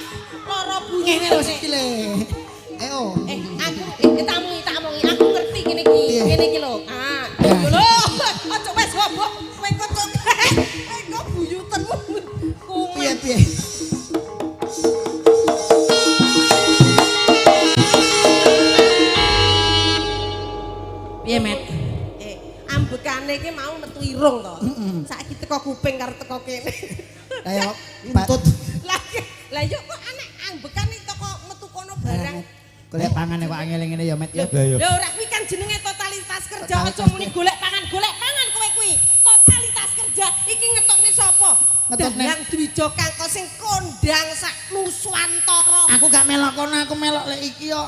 lara bunyi. Ngene lho sikile. Ayo. Aku tak omongi, aku ngerti ngene iki. Ngene iki lho. Ah, lho. Aja wis hobok, kowe kok kowe kok buyutenmu. Kumat. Piye piye. Piye, Met? Ambekane iki mau metu irung to. Saiki teko kuping karo teko kene. Ayo, Intut. Lah yo kok anek ambekane teko metu kono barang. Golek pangane kok angel ngene ya, Met ya. Lho ora kuwi kan jenenge totalitas kerja, aja muni golek pangan kowe kuwi. Totalitas kerja iki ngetokne sapa? Ngetokne Dalang Dwijo Kangko sing kondang sak Nuswantara. Aku gak melok kono, aku melok lek iki yo.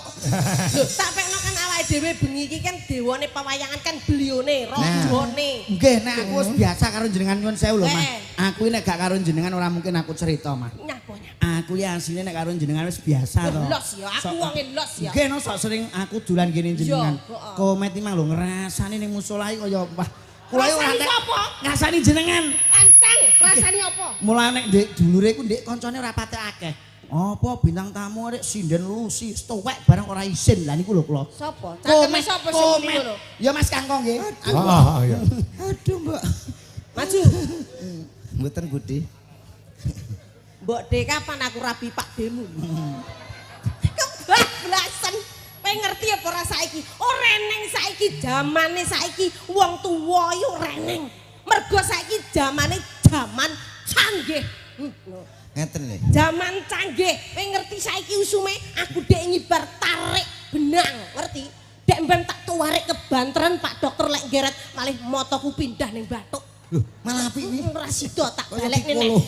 Lho, tak pekno kan awake dhewe bengi iki kan dewane pewayangan kan belione, rajane. Nggih, nek aku wis biasa karo jenengan nyuwun sewu lho, Mas. Aku ini nek gak karo jenengan ora mungkin aku cerita, Mas. Nyapa nyapa. Aku ya asline nek karo jenengan wis biasa to. Los ya, aku wonge los ya. Nggih, no sok sering aku dolan kene jenengan. Komet iki mang lho ngrasani ning musala iki kaya wah. Kula ora sapa? Ngrasani jenengan. Ancang, rasani apa? Mulane nek ndek dulure iku ndek kancane ora patek akeh. Apa bintang tamu arek sinden Lucy tuwek bareng ora isin. Lah niku lho kula. Sapa? Cangkeme sapa sing muni ngono? Ya Mas Kangko nggih. Ah, iya. Aduh, Mbak. Maju. Mboten Budi. Mbok De kapan aku rabi Pak Demu? Kebablasan. Kowe ngerti apa ora saiki? Ora eneng saiki jamane saiki wong tuwa yo ora eneng. Mergo saiki jamane jaman canggih. Ngeten lho. Jaman canggih. Kowe ngerti saiki usume aku dek ngibar tarik benang, ngerti? Dek mben tak tuwarik kebanteran Pak Dokter lek geret malih motoku pindah ning bathuk. Lho, malah apik iki. Ora sida tak balik nek.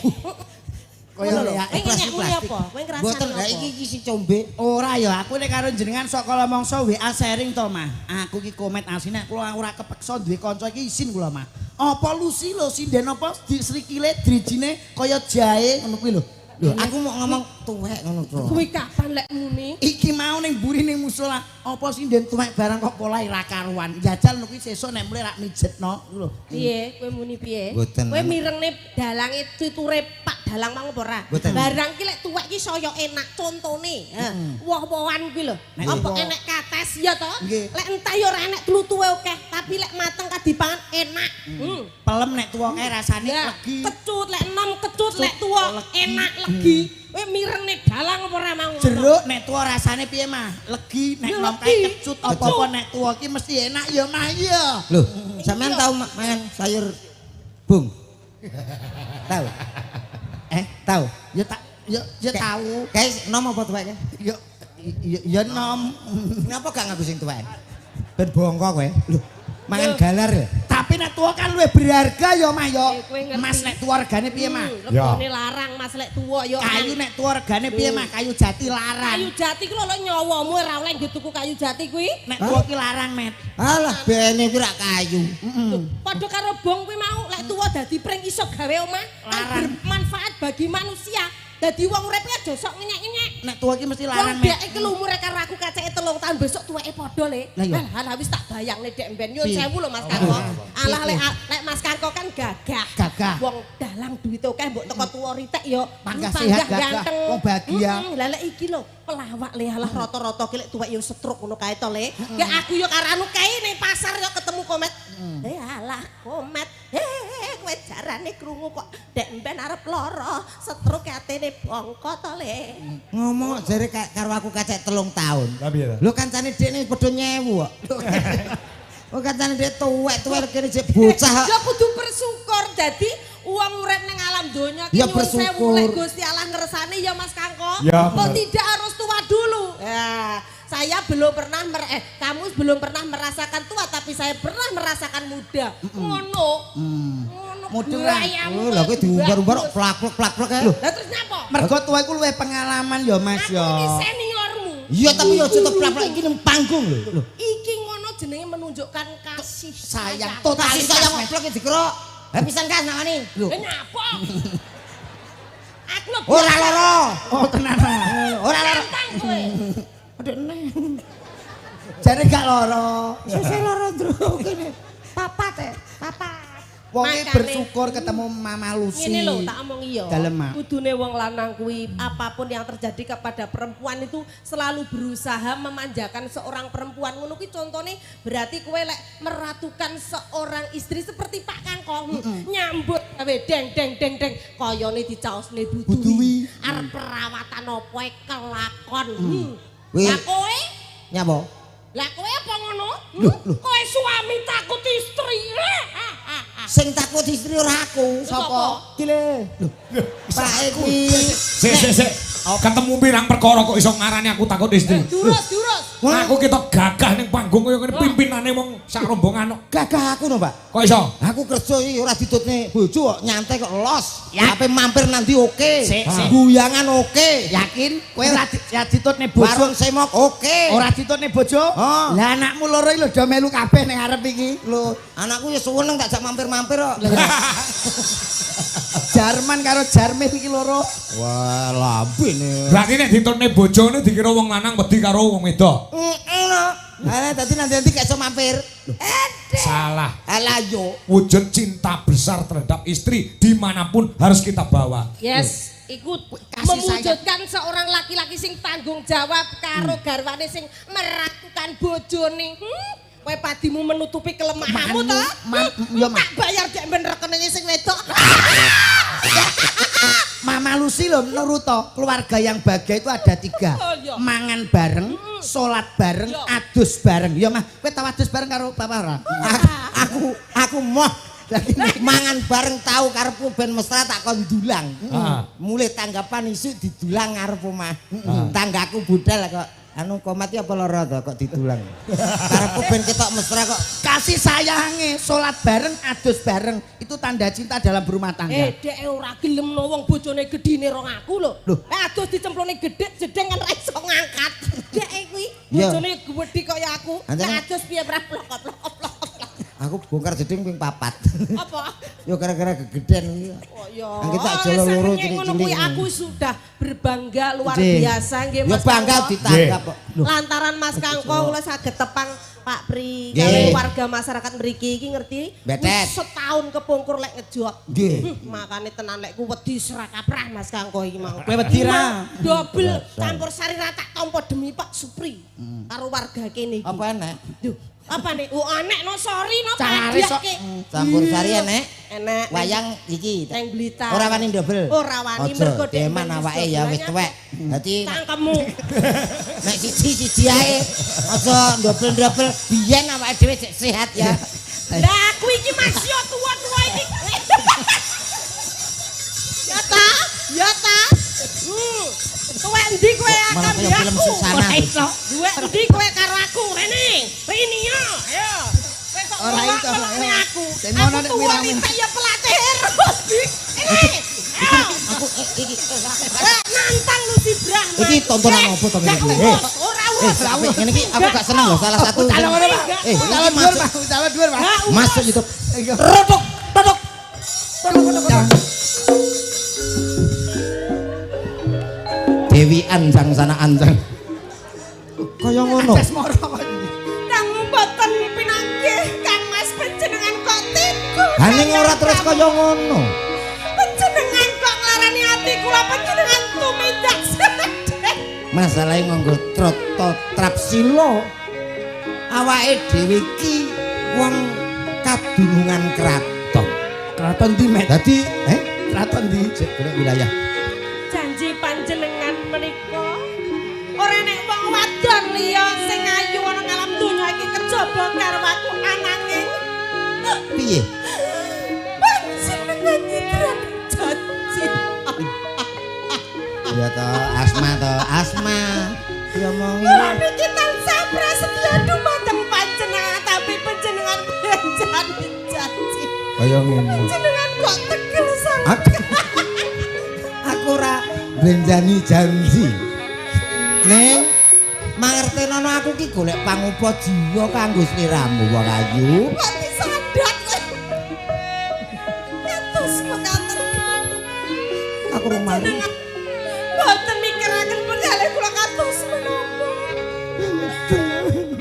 Kaya lho. Kowe ngene apa? Kowe ngrasani Mboten, apa? lah iki iki si combe. Ora ya, aku nek karo jenengan sok kala mangsa WA sharing to, Mah. Aku iki komet asine kula ora kepeksa duwe kanca iki isin kula, Mah. Apa Lucy lho sinden apa srikile drijine kaya jahe ngono kuwi lho. Lho, aku mau ngomong tuwek ngono to. Kuwi kapan lek muni? Iki mau ning mburi ning musala, apa sinden tuwek barang kok polahe ra karuan. Jajal ngono kuwi sesuk nek mulih rak mijetno lho. Piye? Kowe muni piye? Mboten. Kowe mirengne dalange tuture Pak Dalang mang apa ora? Barang ki lek tuwek ki saya enak contone. Woh-wohan kuwi lho. Apa enek kates ya to? Lek entah ya ora enek tlutuwe akeh, tapi lek mateng kadipangan enak. Pelem nek tuwa kae rasane legi. Kecut lek enom kecut lek tuwa enak legi. Kowe mirengne dalang apa ora mau? Jeruk nek tuwa rasane piye, Mah? Legi nek enom kae kecut apa-apa nek tuwa ki mesti enak ya, Mah ya. Lho, sampean tau mangan sayur bung? Tahu? Tahu? Ya tak ya tahu. Kae nom apa tuwek kae? Ya ya nom. Kenapa gak nganggo sing tuwek? Ben bongko kowe. Lho, mangan galar ya. Tapi nek tuwa kan luwih berharga ya, Mah ya. Mas nek tuwa regane piye, Mah? Regane larang Mas lek tuwa ya. Kayu nek tuwa regane piye, Mah? Kayu jati larang. Kayu jati ku lho nyawamu ora oleh nggo tuku kayu jati kuwi. Nek tuwa ki larang, Met. Alah, bene kuwi rak kayu. Padha karo bong kuwi mau lek tuwa dadi pring iso gawe omah, kan bermanfaat bagi manusia. Dadi wong urip aja sok ngenyek-ngenyek. Nek tuwa ki mesti larang, Met. Wong dek iki umure karo aku kaceke 3 tahun besok tuweke padha le. Lah wis tak bayangne dek mben. Nyuwun sewu lho Mas Kangko. Alah lek Mas Kangko kan gagah. Gagah. Wong dalang duwite akeh mbok teko tuwa ritek ya. Panggah sehat gagah. Wong bahagia. Lah lek iki lho pelawak le alah rata-rata ki lek tuwek ya stroke ngono kae to le. Ya aku ya karo anu kae ning pasar ya ketemu komet. Alah komet. Kowe jarane krungu kok dek mben arep lara, stroke atene bongko to le. Ngomong jare karo aku kacek 3 tahun. Lah piye ta? Lho kancane dekne padha nyewu kok. Oh kancane dhek tuwek-tuwek kene jek bocah. Ya kudu bersyukur Dadi wong urip ning alam donya ki Ya, nyuwun sewu bersyukur. lek Gusti Allah ngersani ya Mas Kangko. Ya, Kok bener. tidak harus tua dulu. Ya, saya belum pernah kamu belum pernah merasakan tua tapi saya pernah merasakan muda. Ngono. Ngono. Muda ora? gayamu Oh, lha kowe diumbar-umbar kok plak-plak-plak ae. Lah terus nyapa? Mergo tuwa iku luwih pengalaman ya Mas Aku ya. ini seniormu. Iya tapi aja to plak-plak iki nang panggung lho. Iki ngono jenenge menunjukkan kasih Sayang. Kasih Totalitas, sayang Mas. plak dikerok. Ha pisan kan nawani. Lho. Lah nyapa? Aku lho Ora lara. Oh tenanan. Ora lara. nantang kowe. Aduh neh. Jare gak lara. Sesuk lara ndro kene. Papat e, papat. Wonge Makane- bersyukur ketemu Mama Lucy. Ngene lho tak omong iya. Dalem, Mak. Kudune wong lanang kuwi apapun yang terjadi kepada perempuan itu selalu berusaha memanjakan seorang perempuan. Ngono kuwi contone berarti kowe lek meratukan seorang istri seperti Pak Kangko nyambut gawe deng deng deng deng kayane dicaosne Buduwi. buduwi. Arep perawatan apa ae kelakon. Wih. Lah kowe Nyapa? Lah kowe apa ngono? Kowe suami takut istri. Sing takut istri ora aku. Sapa? Iki lho. Pak kuwi. Sik sik sik. Ketemu pirang perkara kok iso ngarani aku takut istri. Durus, durus. Aku ketok gagah ning panggung kaya ngene pimpinane wong sak rombongan kok. Gagah aku no, Pak. Kok iso? Aku kerja iki ora ditutne bojo kok nyantai kok los. Ape mampir nanti oke. Sik, sik. Guyangan oke. Yakin kowe ora ditutne bojo? Warung semok oke. Ora ditutne bojo? Oh. Lah anakmu loro iki lho do melu kabeh ning arep iki. Lho, anakku ya seneng tak jak mampir-mampir kok. Jarman karo Jarmil iki loro. Wah, lambene. Berarti nek ditutne bojone dikira wong lanang wedi karo wong wedok. Heeh no. Lah dadi nanti-nanti gak iso mampir. Salah. Alah yo. Wujud cinta besar terhadap istri dimanapun harus kita bawa. Yes, iku Kasih mewujudkan seorang laki-laki sing tanggung jawab karo garwane sing meratukan bojone. Kowe padimu menutupi kelemahanmu ta? Ya, Ma. Tak bayar dek ben rekeninge sing wedok. Mama Lucy lho nurut to, keluarga yang bahagia itu ada tiga. Oh, iya. Mangan bareng, sholat bareng, Iya. adus bareng. Ya Mah, kowe tau adus bareng karo bapak ora? Aku moh mangan bareng tau karepku ben mesra tak kon dulang. Mulai tanggapan isuk didulang ngarep omah. Tanggaku budal kok. Anu komat iki apa lara to kok didulang. Karepku ben ketok mesra kok. Kasih sayange, sholat bareng, adus bareng, itu tanda cinta dalam berumah tangga. Dek ora gelem no wong bojone gedine rong aku lho. Loh. Adus dicemplone gedhe jedeng kan ra iso ngangkat. Dek kuwi Iya. bojone gedhe kaya aku. Anjene- Nek adus piye pra plok plok plok. Aku bongkar jeding ping 4. Apa? Yo gara-gara gegeden iki. Oh ya. Angge tak jolo loro Wis, ngono kuwi cilik-cilik. aku sudah berbangga luar Nggih. biasa nggih Ya Mas. bangga Kangko. ditanggap kok. Lantaran Mas Kangko kula saged tepang Pak Pri Nggih. kali warga masyarakat mriki iki ngerti. Betet. Wis setahun kepungkur lek ngejob. Nggih. Makane tenan lek ku wedi srakaprah Mas Kangko iki mau. Kowe wedi ra? Double campur sari ra tak tampa demi Pak Supri karo warga kene iki. Apa enek? Duh, apa nek? Oh enek no sorry no Carane sok- padiake. Campur sari enek. Enek. Wayang iki. Neng Blitar. Ora wani ndobel. Ora wani Aja, mergo dek deman awake ya wis tuwek. Dadi Cangkemmu. nek siji-siji ae aja ndobel-ndobel biyen awake dhewe sik sehat ya. Lah aku iki masih tua-tua iki. Ya ta? Ya ta? Tuwek endi kowe Malah akan kaya film aku? Susana. Duwe endi kowe karo aku? Rene, Rini yo. Ayo. Kowe kok Ora iso, ngelok-ngelokne ora. aku. Sing ngono Aku nek tuwa wirang-wirang. titik ya pelatih aerobik. Rene. Ayo. Aku iki Nantang Lucy Brahma. Iki tontonan apa to ngene iki? Ora urus. Ngene iki aku gak seneng lho salah satu. Calon ngono, Pak. Eh, Calon iki dhuwur, masuk Pak. Calon dhuwur, Pak. masuk YouTube. Iya. Rodok, rodok. Dewi Anjang sana Anjang. Kaya ngono. Akses moro kok. Kang mboten pinanggih Kang Mas panjenengan kok tiku. Ha ning ora terus kaya ngono. Panjenengan kok nglarani ati kula panjenengan tumindak sedhek. Masalahe nganggo troto trapsila. Awake dhewe iki wong kadunungan kraton. Kraton ndi, Met? Dadi, Kraton ndi? sik golek wilayah. Janji panjenengan menika ora nek wong wadon liya sing ayu ana ngalam donya iki kejaba karo aku ananging Piye? panjenengan Ya to, asma to, asma. Diomongi. Kula niki tansah prasetya dumateng panjenengan tapi panjenengan belanjani janji. Kaya ngene. Panjenengan kok tegel sanget. Aku ora blenjani janji. Ning mangertenono aku ki golek pangupa jiwa kanggo sliramu wong ayu. Kok disandat kowe. Kados mekaten. Aku rumah. Mboten mikiraken perkara kula kados menapa.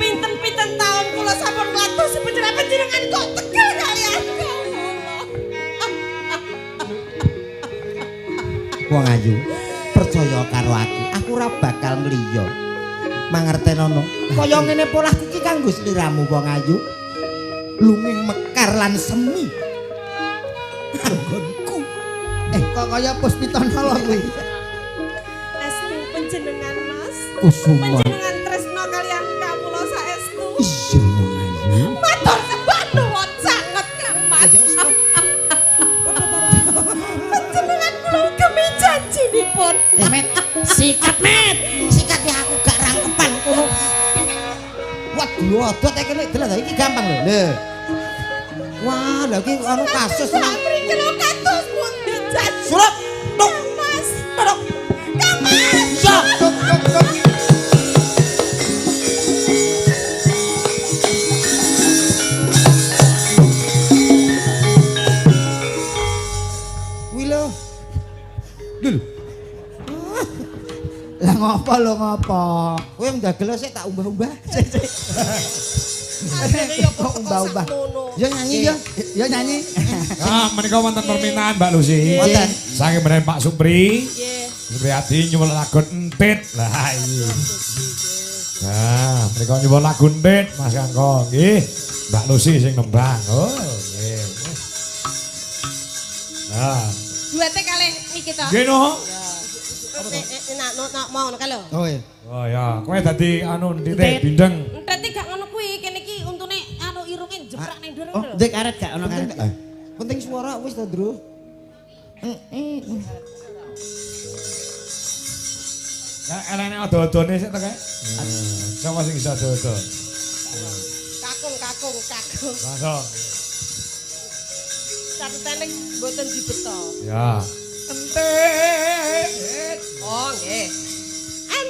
Pinten-pinten taun kula sampun nglados panjenengan kok tegel kalian kawula. Wong ayu, percaya karo aku. Aku ora bakal ngliya. Mangertenono. Kaya ngene polahku ki kanggo sliramu wong ayu. Lunging mekar lan semi. Anggonku. Kok kaya Puspitono lho kuwi. Estu panjenengan Mas. Kusuma. Panjenengan tresna kalian kawula saestu. Iya wong ayu. Matur sembah nuwun sanget Kang Mas. Panjenengan kula ugemi janjinipun. Met, sikat met. Sikat ya aku gak rangkepan kono. Waduh, odot iki delok iki gampang lho. Lho. Wah, lha iki anu kasus Lah mriki lho kados pundi janji. Sulap. Tuk. Mas. Tuk. Kang Mas. Ya, tuk tuk tuk. Kuwi lho. Lho. Lah ngopo lho ngopo? Kowe ndagel sik tak umbah-umbah. Asline ya kok Umbah-umbah. Ya nyanyi ya. Ya nyanyi. Ah, menika wonten permintaan Mbak Lucy. Wonten. Saking menawi Pak Supri. Nggih. Supriyadi nyuwun lagu Entit. Lah iya. Nah, menika nyuwun lagu Entit Mas Kangko nggih. Mbak Lucy sing nembang. Oh, nggih. Nah, Duwete kalih niki to. nggih no. Nak nak mau ngono kae lho. Oh iya. Oh ya, kowe dadi anu entite bindeng. Entet gak ngono kuwi, kene iki untune anu irunge jeprak ning dhuwur Oh, lho. ndek karet gak ono karet. Penting suara wis to, Ndru. Lah elene ado-adone sik to kae. Sapa sing iso ado-ado? Kakung kakung kakung. Langsung. Catetane mboten dibeto. Ya. Entit. Oh, nggih. An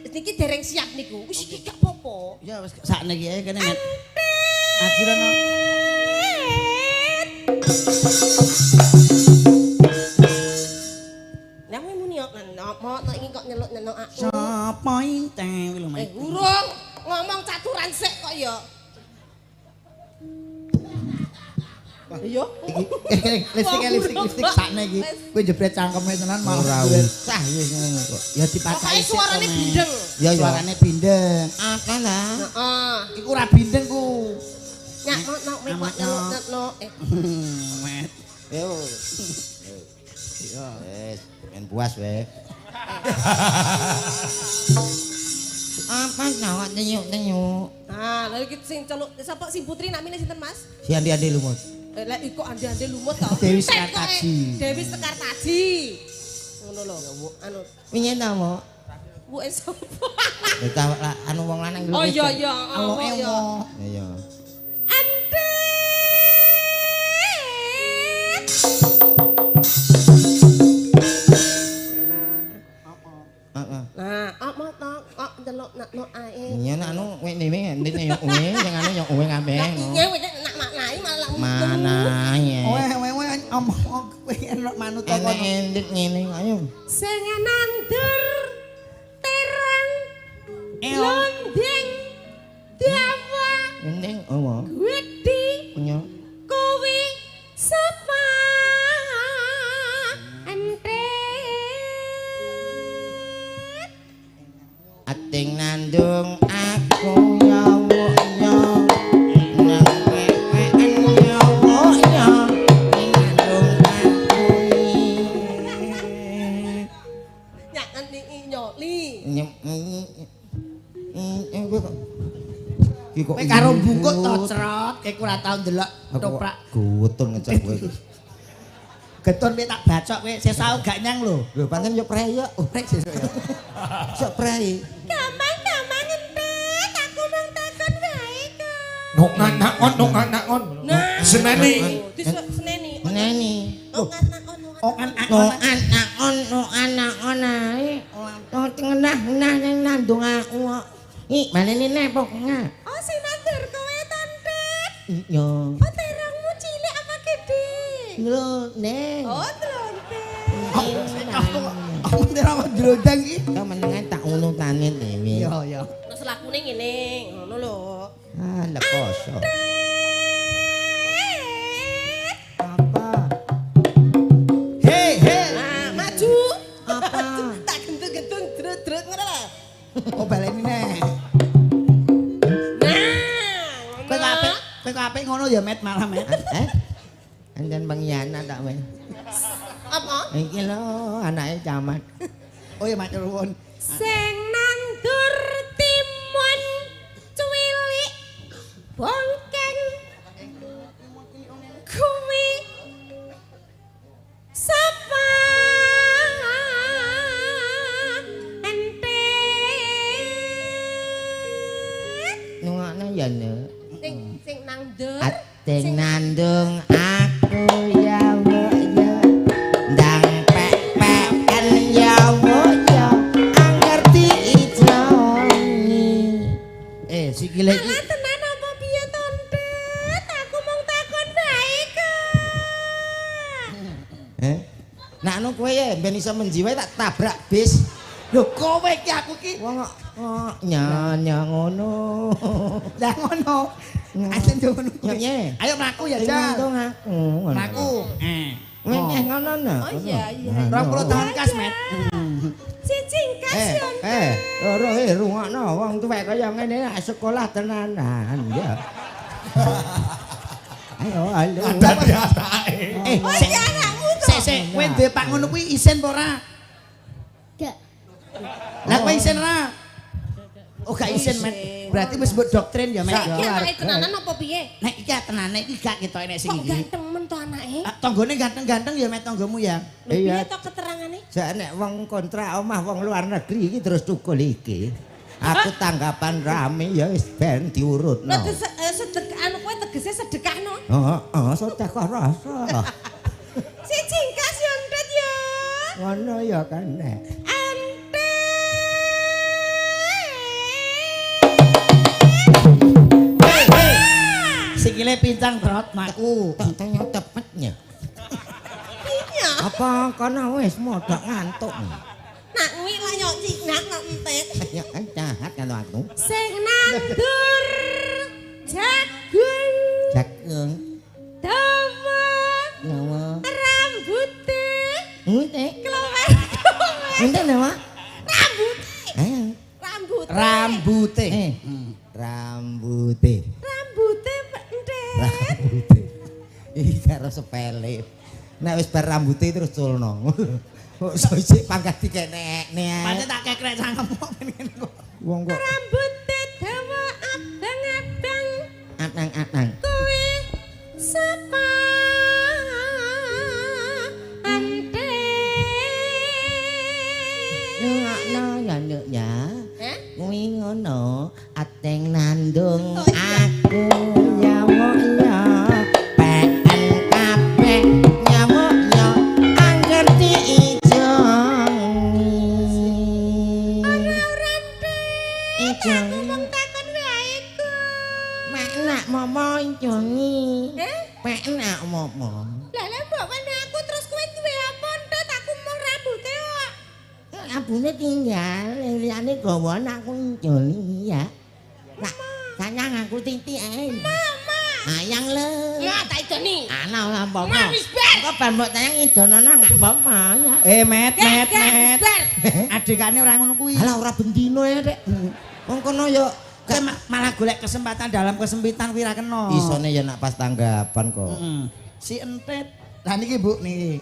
niki dereng siap niku. Wis iki gak apa-apa. Ya wis sakniki ae kene met. Ajuran. Lah kowe muni kok nok tok iki kok nyeluk-nyeluk aku. Sapa inte kuwi lho, Met. Urung ngomong caturan sik kok ya. Iya. Lipstik sakne iki. Kowe jebret cangkeme tenan malah Ora usah wis ngono kok. Ya dipataki. Pokoke suarane bindeng. Ya ya. Suarane bindeng. Apa lah? Heeh. Iku ora bindeng ku. Nyak nok nok kok nyeluk-nyeluk. Met. Yo. Wis, men puas wae. Apa kok tenyuk-tenyuk? Ah, lha iki sing celuk sapa sing putri namine sinten, Mas? Si Andi-andi lumut. Lek iku ande-ande lumut to. Dewi Tet kok, Sekartaji. Dewi Sekartaji. Ngono lho. Anu, Piye ta, Mok? buke sapa? Lah anu wong lanang Oh iya iya, Aloke oh iya. wo. Iya. Antit. Heeh. Nah, apa to kok ndelok nak ae. Iya nak anu kowe dhewe ndene yo kowe sing anu yo kowe kabeh. Lah iya kowe nak maknai malah Mana ya? Owe owe owe omong kowe enak manut kok Enek endit ngene ayo. Sing nandur terang londing dawa Ending opo? gedhi Punya. kuwi sapa entet Ating nandung aku ya yo nang weweken yo yo ing nandung aku. Nyak ngendi nyoli. Nyem kowe kok iki kok Kowe karo bungkuk to, Crot. Kowe ora tau ndelok Aku kok toprak. Gutun ngecek kowe. Getun piye tak bacok kowe sesuk aku gak nyang lho. Lho pancen yo prei yo. Oh, prek sesuk ya. Sok prei. Gampang-gampang entet, aku mung takon wae kok. Nongan nakon nongan nakon. Nah. Seneni. Diseneni. Neni. Nongan nakon nongan. Okan No akon. an no an ae. No tengenah nah nang nandung aku kok. Ih, baleni neh pokoknya. Oh, sing nandur kowe to, Entet. Iya. Oh, terongmu cilik apa gede? Lho, neng. Oh, tlonte. Aku terang kok jlodang iki. Kau menengan tak unutane dhewe. Iya, iya. Terus lakune ngene, ngono lho. Ah, lekoso. Apa? Hei, hei. Nah, maju. Apa? Tak gentung-gentung drut-drut ngono lho. Oh, baleni neh. Nah, Kowe kok apik, kowe kok apik ngono ya, Met, malah, Met. Eh? Anjen pengkhianat tak kowe. Apa? Iki lho anake camat. Oh ya matur nuwun. Sing nandur timun cuwilik bongkeng kuwi sapa entet Nungokno ya, Nek. sing sing nandur Ating nandung aku ya mbok ya. Ndang pek-peken ya mbok ya. Angger diijongi. Eh, sikile iki Alah tenan apa piye to Entet? Aku mung takon wae kok. Eh? Nak anu kowe ya ben iso menjiwai tak tabrak bis. Lho kowe iki aku iki Wong kok kok nyanyi ngono. lah ngono. Asen yo ngono. Ya, piye? Ayo mlaku ya, Sing Jan. nandung aku. Mlaku. Eh. Ngene ngono no. Oh iya iya. 20 tahun kas, Met. Cicing kas Eh, yo. eh, loro eh rungokno wong tuwek kaya ngene nak sekolah tenanan ya. Ayo, ayo. Dadi anake. Eh, Oh sik iya anakmu to. sik sik, kowe duwe pak ngono kuwi isin apa ora? Gak. Lah kowe isin ora? Oh, gak isin, Met. Berarti wis mbok doktrin ya, Met. Iki anake tenanan apa piye? Nek iki tenane iki gak ketoke nek sing Kok iki. ganteng men to anake? Ah, Tanggane ganteng-ganteng ya, Met, tanggamu ya. Lho Iya. piye to keterangane? Jak nek wong kontrak omah wong luar negeri iki terus tukul iki. Aku tanggapan rame ya wis ben diurutno. Lho sedek anu kowe tegese sedekahno. Heeh, sedekah rasa. Cicing kas yo Entet ya. Ngono ya kan nek. Entet. Sikile pincang trot mlaku. Tak tanya tepetnya. Iya. Apa kono wis modok ngantuk. Nak kuwi lah yo cingak kok entet. Ya kan jahat kalau aku. Sing nandur jagung Jagung. dawa Nyawa. rambute Ngene. keluar. Ngene nyawa. Rambute. Ayo. Rambute. Rambute. Eh. Rambute. Rambute entet. Rambute. Iki karo sepele. Nek wis bar rambute terus culno. Kok iso isik pangkat dikenekne ae. Pancen tak kekrek cangkemmu ben ngene kok. Wong kok Rambute dawa abang-abang atang-atang. kuwi sapa entet. Nungokno ya nduk ya. Hah? Kuwi ngono, ateng nandung Oh, iya. aku nyawuk ya. Peken kabeh nyawuk ya angger diijongi. Ora ora entet. Aku Ijongi. mung takon wae kok. Penak momo ijongi. Eh? Penak momo. Lah lah mbok wene aku terus kowe duwe apa entet aku mau rambute kok. Abune tinggal, liyane gawa aku ijoli ya. Nak sayang aku titik ae. Mama. Ayang le. Ya tak idoni. Ana ora apa-apa. Ma wis bar. Kok ban mbok tayang idonono gak apa-apa ya. Eh, Met, Met, Gak, Met. wis bar. Adekane ora ngono kuwi. Alah ora bendino ya, Rek. Wong kono ya Kowe malah golek kesempatan dalam kesempitan kuwi ra kena. isone ya nak pas tanggapan kok. Heeh. Si entet. Lah niki Bu niki.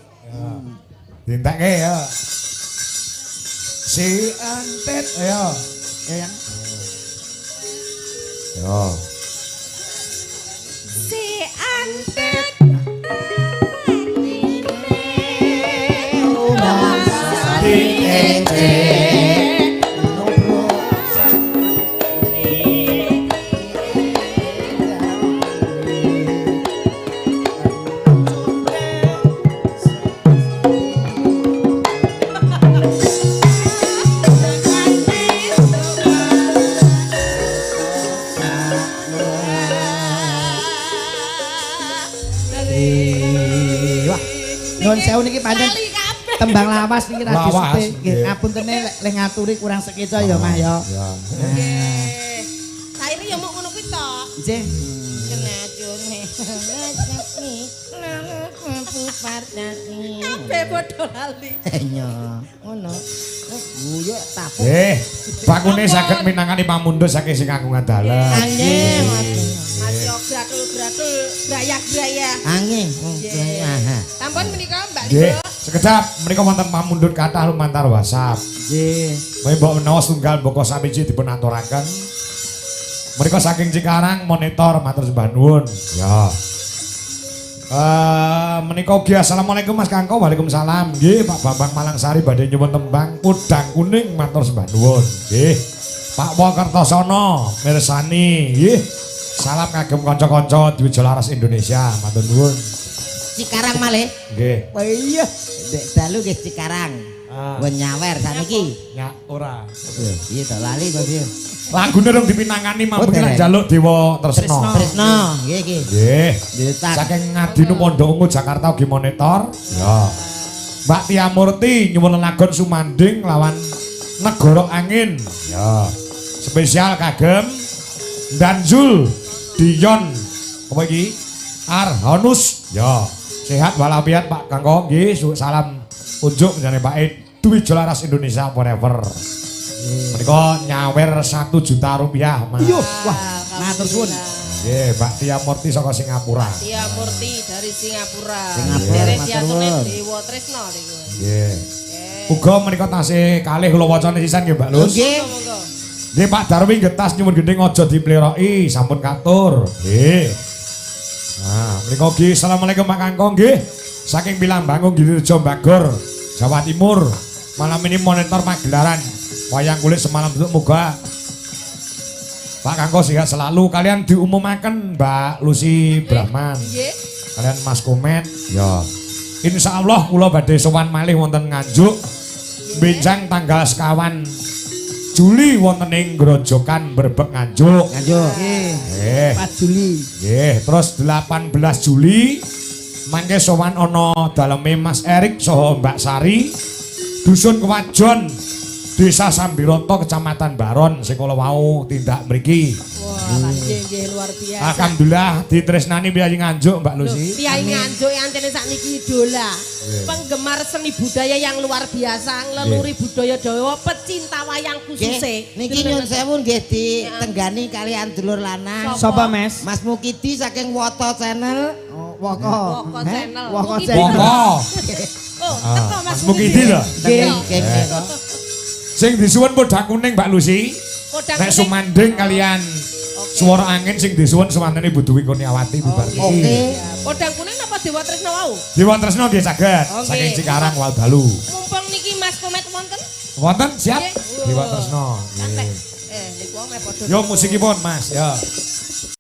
Dientekke ya. Si entet ayo. Ya yang Yo. Si antet atine. Wah, nyuwun sewu niki pancen tembang lawas niki ra disupe. Nggih, ngapuntene lek ngaturi kurang sekeca ya, Mas ya. Nggih. Saire ya mok ngono kuwi to. Nggih. Kabeh padha lali. Nya, ngono. Guyu tapuk. Nggih, bakune saged minangkani pamundhut saking sing kagungan dalem. Angin. Mas yo gratul-gratul grayak-grayak. Angin. Sampun menika Mbak Nggih, Lindo. sekedap menika wonten pamundhut kathah lumantar WhatsApp. Nggih. Menawi mbok menawa setunggal mboko samiji dipun aturaken. Menika saking Cikarang monitor matur sembah nuwun. Ya. Menika ugi assalamualaikum Mas Kangko. Waalaikumsalam. Nggih, Pak Bambang Malangsari badhe nyuwun tembang Podang Kuning matur sembah nuwun. Nggih. Pak Wokertosono mirsani. Nggih. Salam kagem kanca-kanca Dwijo Laras Indonesia. Matur nuwun. Cikarang malih. Nggih. Oh iya, ndek dalu nggih Cikarang. Ah. Wong nyawer saniki. Ya ora. Piye to lali to piye? Lagune rung dipinangani Oh, mampu dereng. nek njaluk Dewa Tresna. Tresno, nggih iki. Nggih. Ndetak. Saking Ngadinu Pondok Ungu Jakarta ugi monitor. Ya. Mbak Tia Murti nyuwun lelagon Sumanding lawan Negara Angin. Ya. Spesial kagem Danzul Dion apa iki? Arhanus. Ya. Sehat walafiat Pak Kangko nggih, salam unjuk menjane Pak Dwijo Laras Indonesia forever. Menika nyawer 1 juta rupiah, Mas. Iya, wah, matur suwun. Nggih, Mbak Tia Murti saka Singapura. Tia Murti dari Singapura. Singapura, Derek matur diatune nuwun. Dewa Tresno niku. Nggih. Uga menika tasih kalih kula wacane sisan nggih Mbak Lus. Nggih. Monggo. Nggih Pak Darwi getas nyuwun gendhing aja dipleroki, sampun katur. Nggih. Nah, menika ugi assalamualaikum Pak Kangko nggih. Saking Pilambangung Girirejo Bagor, Jawa Timur. Malam ini monitor pagelaran wayang kulit semalam untuk muga Pak Kangko sehat selalu. Kalian diumumaken Mbak Lucy Brahman. Nggih. Kalian Mas Komet ya. Insyaallah kula badhe sowan malih wonten Nganjuk. Benjang tanggal 21 Juli wonten ing Grojogan Brebek Nganjuk. Nganjuk. Nggih. Nggih. 4 Juli. Nggih, terus 18 Juli mangke sowan ana daleme Mas Erik saha Mbak Sari Dusun Kewajon Desa Sambiroto Kecamatan Baron sing kala wau tindak mriki. Wah, nggih nggih luar biasa. Alhamdulillah ditresnani piyayi Nganjuk Mbak Loh, Lucy. Piyayi Nganjuk antene sakniki idola. Penggemar seni budaya yang luar biasa, ngleluri budaya Jawa, pecinta wayang khususe. Niki nyun sewu nggih ditenggani kalian dulur lanang. Sapa, Mas? Mas Mukidi saking Woto Channel. Oh, Woko. Woko Heh? Channel. Woko Mukidi. Channel. Woko. Oh, teko Mas Mas Mukidi lho. Nggih. Nggih, nggih. Sing disuwun Podang Kuning Mbak Lucy. Podang Nek Kuning. sumanding kalian Suara Angin sing disuwun sewantene Ibu Dwi Kurniawati bibar Oke. iki. Podang Kuning napa Dewa Tresna wau? Dewa Tresna nggih saged Oke. saking Cikarang wau dalu. Mumpung niki Mas Komet wonten. Wonten siap? Nggih. Dewa Tresna. Kan Nggih. niku meh padha. Yo musikipun Mas, ya.